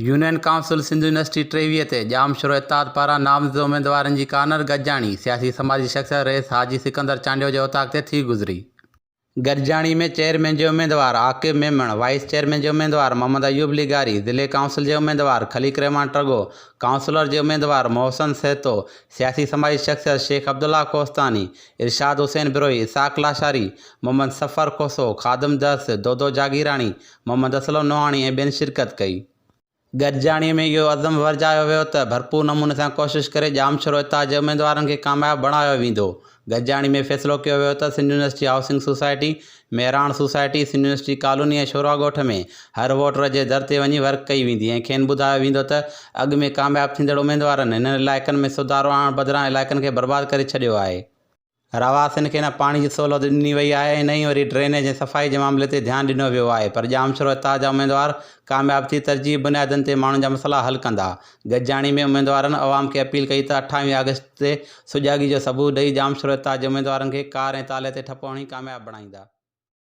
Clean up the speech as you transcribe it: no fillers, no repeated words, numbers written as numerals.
Union council Sindh university 23 تي ڄامشورو اتحاد پاران نامزد اميدوارن جي ڪارنر گڏجاڻي سياسي سماجي شخصيت رئيس حاجي سڪندر چانڊيو جي اوطاق تي ٿي گذري. گڏجاڻي ۾ چيئرمين جي اميدوار عاقب ميمڻ، وائيس چيئرمين جي اميدوار محمد ايوب لغاري، ضلعي ڪائونسل جي اميدوار خليق الرحمان ٽڳو، ڪائونسلر جي اميدوار محسن سهتو، سياسي سماجي شخصيت شيخ عبدالله ڪوهستاني، ارشاد حسين بروهي، اسحاق لاشاري، محمد صفر کوسو، خادم درس، دودو جاگيراڻي، محمد اسلم نوحاڻي ۽ ٻين شرڪت ڪئي. گڏجاڻي ۾ اهو عزم ورجايو ويو ته ڀرپور نموني سان ڪوشش ڪري ڄامشورو اتحاد جي اميدوارن کي ڪامياب بڻايو ويندو. گڏجاڻي ۾ فيصلو ڪيو ويو ته Sindh university housing society, Mehran society, Sindh university colony ۽ Shoro ڳوٺ ۾ هر ووٽر جي در تي وڃي ورڪ ڪئي ويندي ۽ کين ٻڌايو ويندو ته اڳ ۾ ڪامياب ٿيندڙ اميدوارن هنن علائقن ۾ سڌارو آڻڻ بدران علائقن کي برباد ڪري ڇڏيو آهي. رهواسين کي نه پاڻي جي سهولت ڏني وئي آهي ۽ نه ئي وري ڊرينيج ۽ صفائي جي معاملي تي ڌيان ڏنو ويو آهي پر ڄامشورو اتحاد جا اميدوار ڪامياب ٿي ترجيحي بنيادن تي ماڻهن جا مسئلا حل ڪندا. گڏجاڻي ۾ اميدوارن عوام کي اپيل ڪئي ته 28 آگسٽ تي سجاڳي جو ثبوت ڏئي ڄامشورو اتحاد جي اميدوارن کي ڪار ۽ تالي تي ٺپو هڻي ڪامياب بڻائيندا.